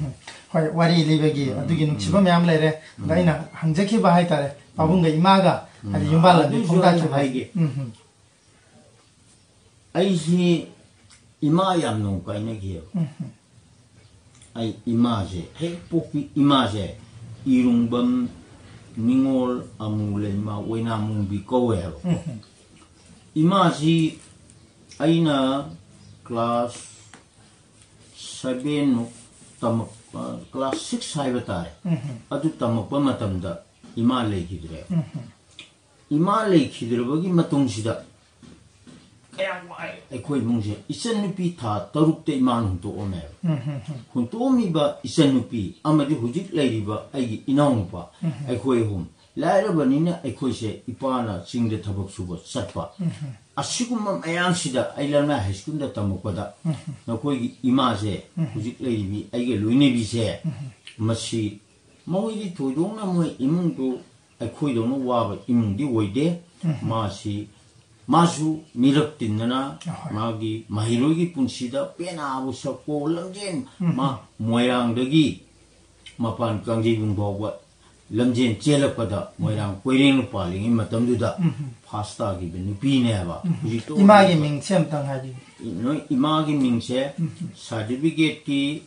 ꯍꯣꯏ, ꯋꯥꯔꯤ ꯂꯤꯕꯒꯤ ꯑꯗꯨꯒꯤ ꯅꯨꯡꯁꯤꯕ ꯃꯌꯥꯝ ꯂꯩꯔꯦ꯫ ꯑꯗ ꯑꯩꯅ ꯍꯪꯖꯈꯤꯕ ꯍꯥꯏꯇꯥꯔꯦ, ꯄꯥꯕꯨꯡꯒ ꯏꯃꯥꯒ, ꯍꯥꯏꯗꯤ ꯌꯨꯝꯕꯥꯜ ꯂꯝꯕꯤ ꯑꯗꯨꯁꯨ ꯈꯣꯡꯗꯥ ꯑꯩ ꯆꯠꯄꯁꯦ꯫ ꯍꯥꯏꯒꯦ꯫ ꯎꯝ, ꯎꯝ꯫ ꯑꯩꯁꯤ ꯏꯃꯥ ꯌꯥꯝ ꯅꯣꯡ ꯀꯥꯏꯅꯈꯤꯑꯕ꯫ ꯎꯝ, ꯎꯝ꯫ ꯑꯩ ꯏꯃꯥꯁꯦ ꯍꯦꯛ ꯄꯣꯛꯄꯤ ꯏꯃꯥꯁꯦ ꯏꯔꯨꯡꯕꯝ ꯅꯤꯉꯣꯜ ꯑꯃꯨ ꯂꯩꯃ ꯑꯣꯏꯅꯥꯃꯨꯡꯕꯤ ꯀꯧꯋꯦ ꯍꯥꯏꯕꯀꯣ꯫ ꯎꯝ, ꯎꯝ꯫ ꯏꯃꯥꯁꯤ ꯑꯩꯅ class seven ꯃꯨꯛ ꯇꯝꯃꯛꯄ, class six ꯍꯥꯏꯕ ꯇꯥꯔꯦ꯫ ꯎꯝ, ꯎꯝ꯫ ꯑꯗꯨ ꯇꯝꯃꯛꯄ ꯃꯇꯝꯗ ꯏꯃꯥ ꯂꯩꯈꯤꯗ꯭ꯔꯦ꯫ ꯎꯝ, ꯎꯝ꯫ ꯏꯃꯥ ꯂꯩꯈꯤꯗ꯭ꯔꯕꯒꯤ ꯃꯇꯨꯡꯁꯤꯗ ꯀꯌꯥꯝ ꯋꯥꯏ ꯑꯩꯈꯣꯏ ꯏꯃꯨꯡꯁꯦ꯫ ꯏꯆꯟꯅꯨꯄꯤ ꯊꯥ ꯇꯔꯨꯛꯇ ꯏꯃꯥꯅ ꯍꯨꯟꯇꯣꯛꯑꯝꯃꯦꯕ꯫ ꯎꯝ, ꯎꯝ, ꯎꯝ꯫ ꯍꯨꯟꯇꯣꯛꯑꯝꯃꯤꯕ ꯏꯆꯟꯅꯨꯄꯤ ꯑꯃꯗꯤ ꯍꯧꯖꯤꯛ ꯂꯩꯔꯤꯕ ꯑꯩꯒꯤ ꯏꯅꯥꯎꯅꯨꯄꯥ, ꯎꯝ, ꯎꯝ꯫ ꯑꯩꯈꯣꯏ ꯑꯍꯨꯝ ꯂꯥꯏꯔꯕꯅꯤꯅ ꯑꯩꯈꯣꯏꯁꯦ ꯏꯄꯥꯅ ꯆꯤꯡꯗ ꯊꯕꯛ ꯁꯨꯕ ꯆꯠꯄ꯫ ꯎꯝ, ꯎꯝ꯫ ꯑꯁꯤꯒꯨꯝꯕ ꯃꯌꯥꯝꯁꯤꯗ ꯑꯩ ꯂꯝꯂꯥꯏ ꯍꯥꯏ ꯁ꯭ꯀꯨꯜꯗ ꯇꯝꯃꯛꯄꯗ ꯎꯝ, ꯎꯝ꯫ ꯅꯈꯣꯏꯒꯤ ꯏꯃꯥꯁꯦ, ꯎꯝ꯫ ꯍꯧꯖꯤꯛ ꯂꯩꯔꯤꯕꯤ ꯑꯩꯒ ꯂꯣꯏꯅꯕꯤꯁꯦ, ꯎꯝ꯫ ꯃꯁꯤ ꯃꯣꯏꯗꯤ ꯊꯣꯏꯗꯣꯛꯅ ꯃꯣꯏ ꯏꯃꯨꯡꯗꯨ ꯑꯩꯈꯣꯏꯗꯧꯅ ꯋꯥꯕ ꯏꯃꯨꯡꯗꯤ ꯑꯣꯏꯗꯦ꯫ ꯎꯝ꯫ ꯃꯥꯁꯤ, ꯃꯥꯁꯨ ꯃꯤꯔꯛ ꯇꯤꯟꯗꯅ ꯑꯍꯣꯏ꯫ ꯃꯥꯒꯤ ꯃꯍꯩꯔꯣꯏꯒꯤ ꯄꯨꯟꯁꯤꯗ ꯄꯦꯅꯥꯕꯨ ꯁꯛꯄꯣ ꯂꯝꯖꯦꯟ, ꯎꯝ꯫ ꯃꯥ ꯃꯣꯏꯔꯥꯡꯗꯒꯤ ꯃꯄꯥꯟ ꯀꯥꯡꯖꯩꯕꯨꯡ ꯐꯥꯎꯕ ꯂꯝꯖꯦꯟ ꯆꯦꯜꯂꯛꯄꯗ ꯃꯣꯏꯔꯥꯡ ꯀꯣꯏꯔꯦꯡꯅ ꯄꯥꯜꯂꯤꯉꯩ ꯃꯇꯝꯗꯨꯗ ꯎꯝ꯫ First ꯇꯥꯈꯤꯕ ꯅꯨꯄꯤꯅꯦꯕ꯫ ꯎꯝ꯫ ꯍꯧꯖꯤꯛꯇ ꯏꯃꯥꯒꯤ ꯑꯣꯏꯔꯤꯕ ꯃꯤꯡꯁꯦ ꯑꯝꯇꯪ ꯍꯥꯏꯕꯤꯌꯨ꯫ ꯅꯣꯏ ꯏꯃꯥꯒꯤ ꯃꯤꯡꯁꯦ ꯎꯝ꯫ Certificate ꯀꯤ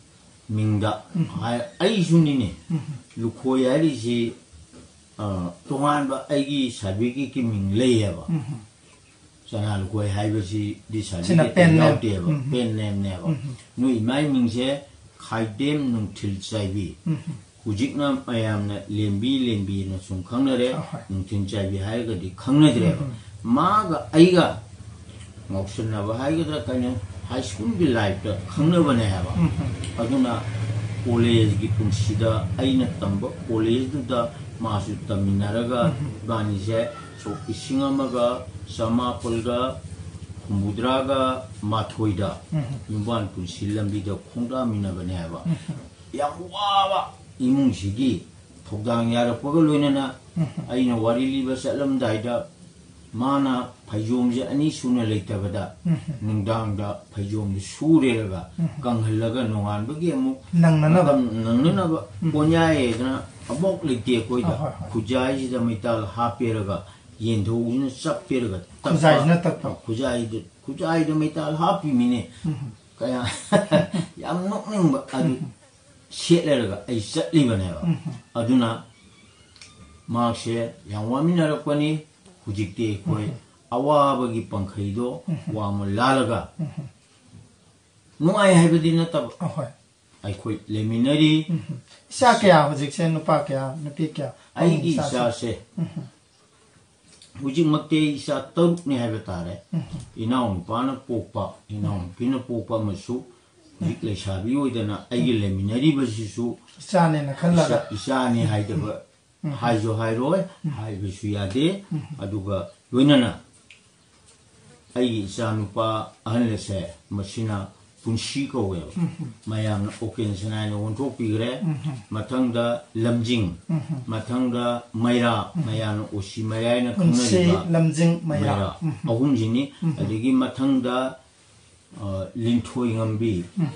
ꯃꯤꯡꯗ ꯎꯝ꯫ ꯍꯥꯏ-, ꯑꯩꯁꯨꯅꯤꯅꯦ꯫ ꯎꯝ꯫ ꯂꯨꯈꯣꯏ ꯍꯥꯏꯔꯤꯁꯤ, ꯑ, ꯇꯣꯉꯥꯟꯕ ꯑꯩꯒꯤ certificate ꯀꯤ ꯃꯤꯡ ꯂꯩꯌꯦꯕ꯫ ꯎꯝ꯫ ꯆꯅꯥ ꯂꯨꯈꯣꯏ ꯍꯥꯏꯕꯁꯤꯗꯤ ꯁꯤꯅ certificate ꯇ pen name꯫ ꯌꯥꯎꯗꯦꯕ, ꯎꯝ꯫ Pen name ꯅꯦꯕ꯫ ꯎꯝ꯫ ꯅꯣꯏ ꯏꯃꯥꯒꯤ ꯃꯤꯡꯁꯦ ꯈꯥꯏꯗꯦꯝ ꯅꯨꯡꯊꯤꯜ ꯆꯥꯏꯕꯤ꯫ ꯎꯝ꯫ ꯍꯧꯖꯤꯛꯅ ꯃꯌꯥꯝꯅ ꯂꯦꯝꯕꯤ ꯂꯦꯝꯕꯤꯅ ꯁꯨꯝ ꯈꯪꯅꯔꯦ꯫ ꯑꯍꯣꯏ꯫ ꯅꯨꯡꯊꯤꯜ ꯆꯥꯏꯕꯤ ꯍꯥꯏꯔꯒꯗꯤ ꯈꯪꯅꯗ꯭ꯔꯦꯕ꯫ ꯎꯝ꯫ ꯃꯥꯒ ꯑꯩꯒ ꯉꯥꯎꯁꯟꯅꯕ ꯍꯥꯏꯒꯗ꯭ꯔꯥ ꯀꯩꯅꯣ, high school ꯒꯤ life ꯇ ꯈꯪꯅꯕꯅꯦ ꯍꯥꯏꯕ꯫ ꯎꯝ꯫ ꯑꯗꯨꯅ college ꯒꯤ ꯄꯨꯟꯁꯤꯗ ꯑꯩꯅ ꯇꯝꯕ college ꯗꯨꯗ ꯃꯥꯁꯨ ꯇꯝꯃꯤꯟꯅꯔꯒ ꯎꯝ꯫ ꯏꯕꯥꯅꯤꯁꯦ ꯁꯣꯛ ꯂꯤꯁꯤꯡ ꯑꯃꯒ ꯆꯃꯥꯄꯜꯒ ꯍꯨꯝꯐꯨꯇꯔꯥꯒ ꯃꯥꯊꯣꯏꯗ ꯎꯝ꯫ ꯌꯨꯝꯕꯥꯟ ꯄꯨꯟꯁꯤ ꯂꯝꯕꯤꯗ ꯈꯣꯡꯗꯥꯃꯤꯟꯅꯕꯅꯦ ꯍꯥꯏꯕ꯫ ꯎꯝ꯫ ꯌꯥꯝ ꯋꯥꯕ ꯏꯃꯨꯡꯁꯤꯒꯤ ꯊꯧꯗꯥꯡ ꯌꯥꯔꯛꯄꯒ ꯂꯣꯏꯅꯅ ꯎꯝ꯫ ꯑꯩꯅ ꯋꯥꯔꯤ ꯂꯤꯕ ꯆꯠꯂꯝꯗꯥꯏꯗ ꯃꯥꯅ ꯐꯩꯖꯣꯝꯁꯦ ꯑꯅꯤ ꯁꯨꯅ ꯂꯩꯇꯕꯗ, ꯎꯝ꯫ ꯅꯨꯡꯗꯥꯡꯗ ꯐꯩꯖꯣꯝꯗꯨ ꯁꯨꯔꯦꯔꯒ, ꯎꯝ꯫ ꯀꯪꯍꯜꯂꯒ ꯅꯣꯡꯉꯥꯟꯕꯒꯤ ꯑꯃꯨꯛ ꯅꯪꯅꯅꯕ꯫ ꯃꯇꯝ ꯅꯪꯅꯅꯕ ꯎꯝ꯫ ꯀꯣꯟꯌꯥꯏ ꯍꯥꯏꯗꯅ ꯑꯃꯨꯛ ꯂꯩꯇꯦ ꯑꯩꯈꯣꯏꯗ꯫ ꯑ, ꯍꯣꯏ, ꯍꯣꯏ꯫ ꯈꯨꯖꯥꯏꯁꯤꯗ ꯃꯩꯇꯥꯜ ꯍꯥꯞꯄꯦꯔꯒ ꯌꯦꯟꯊꯧꯁꯤꯅ ꯆꯞꯄꯦꯔꯒ ꯇꯛꯄ꯫ ꯈꯨꯖꯥꯏꯁꯤꯅ ꯇꯛꯄ꯫ ꯈꯨꯖꯥꯏꯗ, ꯈꯨꯖꯥꯏꯗ ꯃꯩꯇꯥꯜ ꯍꯥꯞꯄꯤꯃꯤꯅꯦ꯫ ꯎꯝ꯫ ꯀꯌꯥ ꯌꯥꯝ ꯅꯣꯛꯅꯤꯡꯕ ꯑꯗꯨ ꯎꯝ꯫ ꯁꯦꯠꯂꯔꯒ ꯑꯩ ꯆꯠꯂꯤꯕꯅꯦꯕ꯫ ꯎꯝ꯫ ꯑꯗꯨꯅ ꯃꯍꯥꯛꯁꯦ ꯌꯥꯝ ꯋꯥꯃꯤꯟꯅꯔꯛꯄꯅꯤ꯫ ꯍꯧꯖꯤꯛꯇꯤ ꯑꯩꯈꯣꯏ ꯎꯝ꯫ ꯑꯋꯥꯕꯒꯤ ꯄꯪꯈꯩꯗꯣ ꯎꯝ꯫ ꯋꯥꯃ ꯂꯥꯜꯂꯒ ꯎꯝ꯫ ꯅꯨꯡꯉꯥꯏ ꯍꯥꯏꯕꯗꯤ ꯅꯠꯇꯕ ꯑꯍꯣꯏ꯫ ꯑꯩꯈꯣꯏ ꯂꯩꯃꯤꯟꯅꯔꯤ꯫ ꯎꯝ꯫ ꯏꯆꯥ ꯀꯌꯥ ꯍꯧꯖꯤꯛꯁꯦ, ꯅꯨꯄꯥ ꯀꯌꯥ, ꯅꯨꯄꯤ ꯀꯌꯥ? ꯑꯩꯒꯤ ꯏꯆꯥꯁꯦ꯫ ꯏꯆꯥꯁꯦ ꯎꯝ꯫ ꯍꯧꯖꯤꯛꯃꯛꯇꯤ ꯑꯩ ꯏꯆꯥ ꯇꯔꯨꯛꯅꯤ ꯍꯥꯏꯕ ꯇꯥꯔꯦ꯫ ꯎꯝ꯫ ꯏꯅꯥꯎꯅꯨꯄꯥꯅ ꯄꯣꯛꯄ, ꯏꯅꯥꯎꯅꯨꯄꯤꯅ ꯄꯣꯛꯄ ꯑꯃꯁꯨ ꯍꯧꯖꯤꯛ ꯂꯩꯁꯥꯕꯤ ꯑꯣꯏꯗꯅ ꯑꯩꯒ ꯂꯩꯃꯤꯟꯅꯔꯤꯕꯁꯤꯁꯨ ꯏꯆꯥꯅꯦꯅ ꯈꯜꯂꯒ꯫ ꯏꯆꯥ-, ꯏꯆꯥꯅꯤ ꯍꯥꯏꯗꯕ ꯎꯝ꯫ ꯍꯥꯏꯁꯨ ꯍꯥꯏꯔꯣꯏ, ꯎꯝ꯫ ꯍꯥꯏꯕꯁꯨ ꯌꯥꯗꯦ꯫ ꯎꯝ꯫ ꯑꯗꯨꯒ ꯂꯣꯏꯅꯅ ꯑꯩꯒꯤ ꯏꯆꯥꯅꯨꯄꯥ ꯑꯍꯜ ꯑꯁꯦ ꯃꯁꯤꯅ ꯄꯨꯟꯁꯤ ꯀꯧꯋꯦꯕ꯫ ꯎꯝ꯫ ꯃꯌꯥꯝꯅ ꯑꯣꯀꯦꯟꯁꯟ ꯍꯥꯏꯅ ꯑꯣꯟꯊꯣꯛꯄꯤꯈ꯭ꯔꯦ꯫ ꯎꯝ꯫ ꯃꯊꯪꯗ ꯂꯝꯖꯤꯡ, ꯎꯝ꯫ ꯃꯊꯪꯗ ꯃꯩꯔꯥ, ꯎꯝ꯫ ꯃꯌꯥꯝꯅ ꯑꯣꯁꯤ ꯃꯩꯔꯥ ꯍꯥꯏꯅ ꯄꯨꯟꯁꯤ, ꯈꯪꯅꯔꯤꯕ ꯂꯝꯖꯤꯡ, ꯃꯩꯔꯥ꯫ ꯃꯩꯔꯥ꯫ ꯎꯝ꯫ ꯑꯍꯨꯝꯁꯤꯅꯤ꯫ ꯎꯝ꯫ ꯑꯗꯒꯤ ꯃꯊꯪꯗ ꯑ, ꯂꯤꯟꯊꯣꯏ ꯉꯝꯕꯤ, ꯎꯝ꯫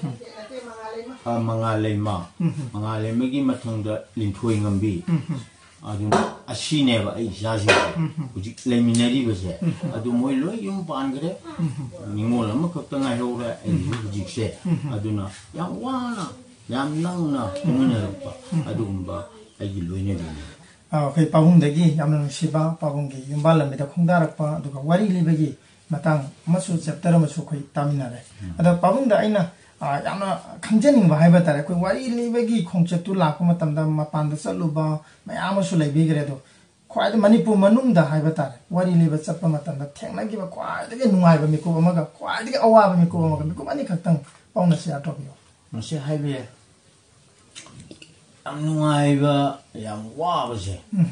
ꯑ, ꯃꯉꯥꯜ ꯂꯩꯃ, ꯎꯝ꯫ ꯃꯉꯥꯜ ꯂꯩꯃꯒꯤ ꯃꯊꯪꯗ ꯂꯤꯟꯊꯣꯏ ꯉꯝꯕꯤ꯫ ꯎꯝ꯫ ꯑꯗꯨꯅ ꯑꯁꯤꯅꯦꯕ ꯑꯩ ꯏꯆꯥꯁꯤꯡꯁꯦ ꯎꯝ꯫ ꯍꯧꯖꯤꯛ ꯂꯩꯃꯤꯟꯅꯔꯤꯕꯁꯦ꯫ ꯎꯝ꯫ ꯑꯗꯨ ꯃꯣꯏ ꯂꯣꯏ ꯌꯨꯝ ꯄꯥꯟꯈ꯭ꯔꯦ꯫ ꯎꯝ꯫ ꯅꯤꯉꯣꯜ ꯑꯃꯈꯛꯇ ꯉꯥꯏꯍꯧꯔꯦ ꯑꯩꯒꯤ ꯎꯝ꯫ ꯍꯧꯖꯤꯛꯁꯦ꯫ ꯎꯝ꯫ ꯑꯗꯨꯅ ꯌꯥꯝ ꯋꯥꯅ, ꯌꯥꯝ ꯅꯪꯅ ꯎꯝ꯫ ꯍꯣꯠꯅꯔꯛꯄ ꯎꯝ꯫ ꯑꯗꯨꯒꯨꯝꯕ ꯑꯩꯒꯤ ꯂꯣꯏꯅꯕꯤꯅꯤ꯫ ꯑ, ꯑꯩꯈꯣꯏ ꯄꯥꯕꯨꯡꯗꯒꯤ ꯌꯥꯝꯅ ꯅꯨꯡꯁꯤꯕ ꯄꯥꯕꯨꯡꯒꯤ ꯌꯨꯝꯕꯥꯜ ꯂꯝꯕꯤꯗ ꯈꯣꯡꯗꯥꯔꯛꯄ, ꯑꯗꯨꯒ ꯋꯥꯔꯤ ꯂꯤꯕꯒꯤ ꯃꯇꯥꯡ ꯑꯃꯁꯨ, ꯆꯦꯞꯇꯔ ꯑꯃꯁꯨ ꯑꯩꯈꯣꯏ ꯇꯥꯃꯤꯟꯅꯔꯦ꯫ ꯎꯝ꯫ ꯑꯗꯣ ꯄꯥꯕꯨꯡꯗ ꯑꯩꯅ, ꯑ, ꯌꯥꯝꯅ ꯈꯪꯖꯅꯤꯡꯕ ꯍꯥꯏꯕ ꯇꯥꯔꯦ, ꯑꯩꯈꯣꯏ ꯋꯥꯔꯤ ꯂꯤꯕꯒꯤ ꯈꯣꯡꯆꯠꯇꯨ ꯂꯥꯛꯄ ꯃꯇꯝꯗ ꯃꯄꯥꯟꯗ ꯆꯠꯂꯨꯕ ꯃꯌꯥꯝ ꯑꯃꯁꯨ ꯂꯩꯕꯤꯈ꯭ꯔꯦ꯫ ꯑꯗꯣ ꯈ꯭ꯋꯥꯏꯗ ꯃꯅꯤꯄꯨꯔ ꯃꯅꯨꯡꯗ ꯍꯥꯏꯕ ꯇꯥꯔꯦ, ꯋꯥꯔꯤ ꯂꯤꯕ ꯆꯠꯄ ꯃꯇꯝꯗ ꯊꯦꯡꯅꯈꯤꯕ ꯈ꯭ꯋꯥꯏꯗꯒꯤ ꯅꯨꯡꯉꯥꯏꯕ ꯃꯤꯀꯨꯞ ꯑꯃꯒ ꯈ꯭ꯋꯥꯏꯗꯒꯤ ꯑꯋꯥꯕ ꯃꯤꯀꯨꯞ ꯑꯃꯒ, ꯃꯤꯀꯨꯞ ꯑꯅꯤꯈꯛꯇꯪ ꯄꯥꯕꯨꯡꯅ ꯁꯤꯌꯥꯔ ꯇꯧꯕꯤꯌꯨ꯫ ꯃꯁꯤ ꯍꯥꯏꯕ ꯌꯥꯏ꯫ ꯌꯥꯝ ꯅꯨꯡꯉꯥꯏꯕ, ꯌꯥꯝ ꯋꯥꯕꯁꯦ, ꯎꯝ꯫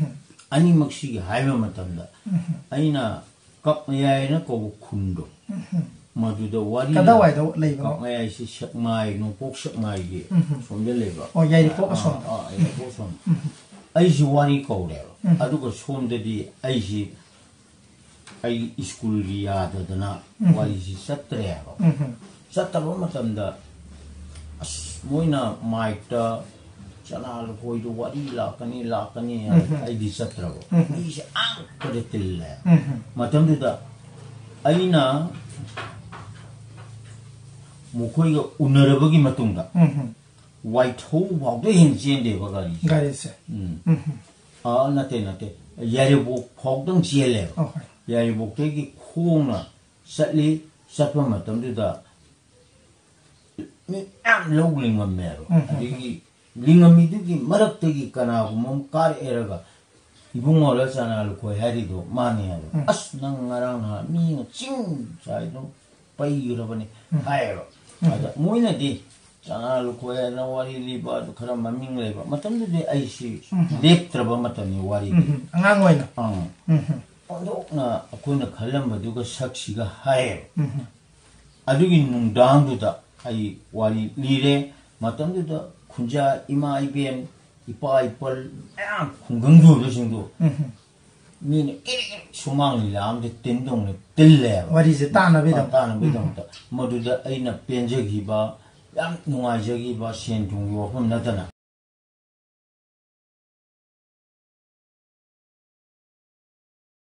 ꯑꯅꯤꯃꯛꯁꯤꯒꯤ ꯍꯥꯏꯕ ꯃꯇꯝꯗ, ꯎꯝ꯫ ꯑꯩꯅ ꯀꯛꯃꯌꯥꯏꯅ ꯀꯧꯕ ꯈꯨꯟꯗꯣ, ꯎꯝ꯫ ꯃꯗꯨꯗ ꯋꯥꯔꯤ ꯀꯗꯥꯏꯋꯥꯏꯗ ꯂꯩꯕꯅꯣ? ꯀꯛꯃꯌꯥꯏꯁꯤ ꯁꯦꯛꯃꯥꯏ, ꯅꯣꯡꯄꯣꯛ ꯁꯦꯛꯃꯥꯏꯒꯤ ꯎꯝ꯫ ꯁꯣꯝꯗ ꯂꯩꯕ꯫ ꯑꯣ, ꯌꯥꯏꯔꯤꯄꯣꯛ ꯑꯥ, ꯑꯁꯣꯝꯗ꯫ ꯑꯥ, ꯌꯥꯏꯔꯤꯄꯣꯛ ꯑꯁꯣꯝ꯫ ꯎꯝ꯫ ꯑꯩꯁꯤ ꯋꯥꯔꯤ ꯀꯧꯔꯦꯕ꯫ ꯎꯝ꯫ ꯑꯗꯨꯒ ꯁꯣꯝꯗꯗꯤ ꯑꯩꯁꯤ ꯑꯩ ꯁ꯭ꯀꯨꯜꯒꯤ ꯌꯥꯗꯗꯅ ꯋꯥꯔꯤꯁꯤ ꯆꯠꯇ꯭ꯔꯦꯕ꯫ ꯆꯠꯇꯕ ꯃꯇꯝꯗ ꯑꯁ ꯃꯣꯏꯅ ꯃꯥꯏꯛꯇ "ꯆꯅꯥ ꯂꯨꯈꯣꯏꯗꯣ ꯋꯥꯔꯤ ꯂꯥꯛꯀꯅꯤ ꯂꯥꯛꯀꯅꯤ" ꯍꯥꯏ꯫ ꯑꯩꯗꯤ ꯆꯠꯇ꯭ꯔꯕ꯫ ꯃꯤꯁꯦ ꯑꯥ ꯀꯗ ꯇꯤꯜꯂꯦ꯫ ꯃꯇꯝꯗꯨꯗ ꯑꯩꯅ ꯃꯈꯣꯏꯒ ꯎꯅꯔꯕꯒꯤ ꯃꯇꯨꯡꯗ ꯋꯥꯏꯊꯧ ꯐꯥꯎꯗ ꯍꯦꯟꯅ ꯆꯦꯟꯗꯦꯕ ꯒꯥꯔꯤꯁꯦ꯫ ꯒꯥꯔꯤꯁꯦ꯫ ꯎꯝ꯫ ꯑꯥ, ꯅꯠꯇꯦ, ꯅꯠꯇꯦ꯫ ꯌꯥꯏꯔꯤꯄꯣꯛ ꯐꯥꯎꯗꯪ ꯆꯦꯜꯂꯦꯕ꯫ ꯑꯣ, ꯍꯣꯏ꯫ ꯌꯥꯏꯔꯤꯄꯣꯛꯇꯒꯤ ꯈꯣꯡꯅ ꯆꯠꯂꯤ꯫ ꯆꯠꯄ ꯃꯇꯝꯗꯨꯗ ꯃꯤ ꯃꯌꯥꯝ ꯂꯧ ꯂꯤꯡꯉꯝꯃꯦꯕ꯫ ꯑꯗꯒꯤ ꯂꯤꯡꯉꯝꯃꯤꯗꯨꯒꯤ ꯃꯔꯛꯇꯒꯤ ꯀꯅꯥꯒꯨꯝꯕ ꯑꯃ ꯀꯥꯔꯛꯑꯦꯔꯒ, "ꯏꯕꯨꯡꯉꯣ, ꯂ ꯆꯅꯥ ꯂꯨꯈꯣꯏ ꯍꯥꯏꯔꯤꯗꯣ ꯃꯥꯅꯦ" ꯍꯥꯏꯕ꯫ "ꯑꯁ, ꯅꯪ ꯉꯔꯥꯡ ꯅꯍꯥꯟ ꯃꯤꯅ ꯆꯤꯡ ꯆꯥꯏꯗꯣ ꯄꯩꯈ꯭ꯔꯕꯅꯤ" ꯍꯥꯏꯌꯦꯕ꯫ ꯑꯗ ꯃꯣꯏꯅꯗꯤ ꯆꯅꯥ ꯂꯨꯈꯣꯏ ꯍꯥꯏꯅ ꯋꯥꯔꯤ ꯂꯤꯕ ꯑꯗꯨ ꯈꯔ ꯃꯃꯤꯡ ꯂꯩꯕ ꯃꯇꯝꯗꯨꯗꯤ ꯑꯩꯁꯤ ꯂꯦꯞꯇ꯭ꯔꯕ ꯃꯇꯝꯅꯤ ꯋꯥꯔꯤꯗꯤ꯫ ꯑꯉꯥꯡ ꯑꯣꯏꯅ꯫ ꯑꯪ꯫ ꯑꯣꯟꯊꯣꯛꯅ ꯑꯩꯈꯣꯏꯅ ꯈꯜꯂꯝꯕꯗꯨꯒ ꯁꯛꯁꯤꯒ ꯍꯥꯏꯌꯦꯕ꯫ ꯑꯗꯨꯒꯤ ꯅꯨꯡꯗꯥꯡꯗꯨꯗ ꯑꯩ ꯋꯥꯔꯤ ꯂꯤꯔꯦ꯫ ꯃꯇꯝꯗꯨꯗ ꯈꯨꯟꯖꯥ, ꯏꯃꯥ ꯏꯕꯦꯟ, ꯏꯄꯥ ꯏꯄꯜ ꯃꯌꯥꯝ ꯈꯨꯡꯒꯪꯒꯤ ꯑꯣꯏꯕꯁꯤꯡꯗꯣ ꯃꯤꯅ ꯏꯔꯤꯛ ꯏꯔꯤꯛ ꯁꯨꯃꯥꯡ ꯂꯤꯂꯥ ꯑꯃꯗ ꯇꯤꯟꯗꯧꯅ ꯇꯤꯜꯂꯦꯕ꯫ ꯋꯥꯔꯤꯁꯦ ꯇꯥꯅꯕꯒꯤꯗꯃꯛ꯫ ꯇꯥꯅꯕꯒꯤꯗꯃꯛꯇ꯫ ꯃꯗꯨꯗ ꯑꯩꯅ ꯄꯦꯟꯖꯈꯤꯕ, ꯌꯥꯝ ꯅꯨꯡꯉꯥꯏꯖꯈꯤꯕ, ꯁꯦꯟ ꯊꯨꯝꯒꯤ ꯋꯥꯐꯝ ꯅꯠꯇꯅ